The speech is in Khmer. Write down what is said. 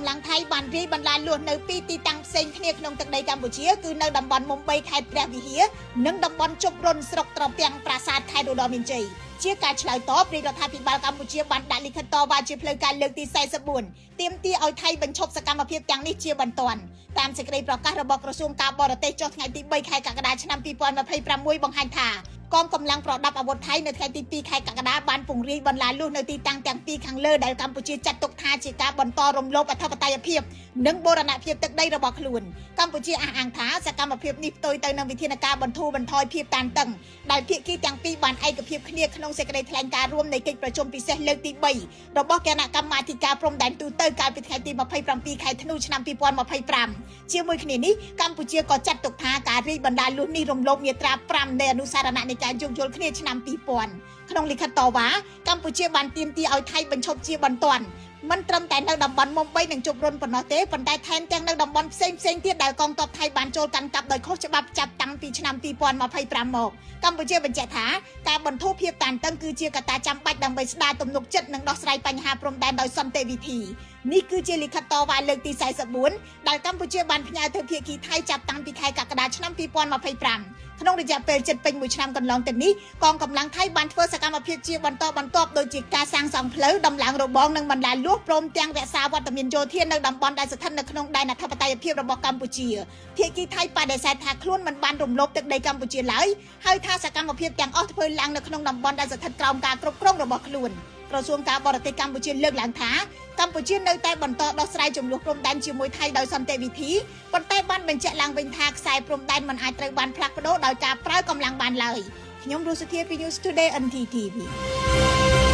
កម្លាំងថៃបានរាយបន្លាលួសនៅពីរទីតាំងផ្សេងគ្នាក្នុងទឹកដីកម្ពុជាគឺនៅតំបន់មុំ3ខេត្តព្រះវិហារនិងតំបន់ជប់រុនស្រុកត្រពាំងប្រាសាទខេត្តឧត្តរមានជ័យជាការឆ្លើយតបរាជរដ្ឋាភិបាលកម្ពុជាបានដាក់លិខិតតវ៉ាជាផ្លូវការលើកទី44ទាមទារឲ្យថៃបញ្ឈប់សកម្មភាពទាំងនេះជាបន្ទាន់តាមសេចក្តីប្រកាសរបស់ក្រសួងការបរទេសចុះថ្ងៃទី3ខែកក្កដាឆ្នាំ2026បង្ហាញថាកងកម្លាំងប្រដាប់អាវុធថៃនៅថ្ងៃទី2ខែកក្កដាបានពង្រាយបន្លាលួសនៅទីតាំងទាំងពីរខាងលើដែលកម្ពុជាចាត់ទុកថាជាការបន្តរំលោភអធិបតេយ្យភាពនិងបូរណភាពទឹកដីរបស់ខ្លួនកម្ពុជាអះអាងថាសកម្មភាពនេះផ្ទុយទៅនឹងវិធានការបន្ធូរបន្ថយភាពតានតឹងដែលភាគីទាំងពីរបានឯកភាពគ្នាក្នុងសេចក្តីថ្លែងការណ៍រួមនៃកិច្ចប្រជុំពិសេសលើកទី3របស់គណៈកម្មាធិការព្រំដែនទូទៅកាលពីថ្ងៃទី27ខែធ្នូឆ្នាំ2025ជាមួយគ្នានេះកម្ពុជាក៏ចាត់ទុកថាការរាយបណ្ដាលលួសនេះរំលោភមាត្រា5នៃអនុសារណៈនៃការយោគយល់គ្នាឆ្នាំ2000ក្នុងលិខិតតវ៉ាកម្ពុជាបានទាមទារឲ្យថៃបញ្ឈប់ជាបន្ទាន់មិនត្រឹមតែនៅតំបន់មុំ3និងជប់រុនប៉ុណ្ណោះទេប៉ុន្តែថែមទាំងនៅតំបន់ផ្សេងផ្សេងទៀតដែលកងទ័ពថៃបានចូលកាន់កាប់ដោយខុសច្បាប់ចាប់តាំងពីឆ្នាំ2025មកកម្ពុជាបញ្ជាក់ថាការបន្ធូរភាពតានតឹងគឺជាកត្តាចាំបាច់ដើម្បីស្ដារទំនុកចិត្តនិងដោះស្រាយបញ្ហាព្រំដែនដោយសន្តិវិធីនេះគឺជាលិខិតតវ៉ាលើកទី44ដែលកម្ពុជាបានផ្ញើទៅភាគីថៃចាប់តាំងពីខែកក្កដាឆ្នាំ2025ក្នុងរយៈពេលជិតពេញមួយឆ្នាំកន្លងទៅនេះកងកម្លាំងថៃបានធ្វើសកម្មភាពជាបន្តបន្ទាប់ដូចជាការសាងសង់ផ្លូវដំឡើងរបងនិងបណ្ដាលួសព្រមទាំងរក្សាវត្តមានយោធានៅតំបន់ដែលស្ថិតនៅក្នុងដែនអធិបតេយ្យភាពរបស់កម្ពុជាភាគីថៃបដិសេធថាខ្លួនមិនបានរំលោភទឹកដីកម្ពុជាឡើយហើយថាសកម្មភាពទាំងអស់ធ្វើឡើងនៅក្នុងតំបន់ដែលស្ថិតក្រោមការគ្រប់គ្រងរបស់ខ្លួនក្រសួងការបរទេសកម្ពុជាលើកឡើងថាកម្ពុជានៅតែបន្តដោះស្រាយចំនួនព្រំដែនជាមួយថៃដោយសន្តិវិធីប៉ុន្តែបានបញ្ជាក់ឡើងវិញថាខ្សែព្រំដែនមិនអាចត្រូវបានផ្លាស់ប្ដូរដោយការប្រើកម្លាំងបានឡើយខ្ញុំរស់សុធាពី News Today NTTV។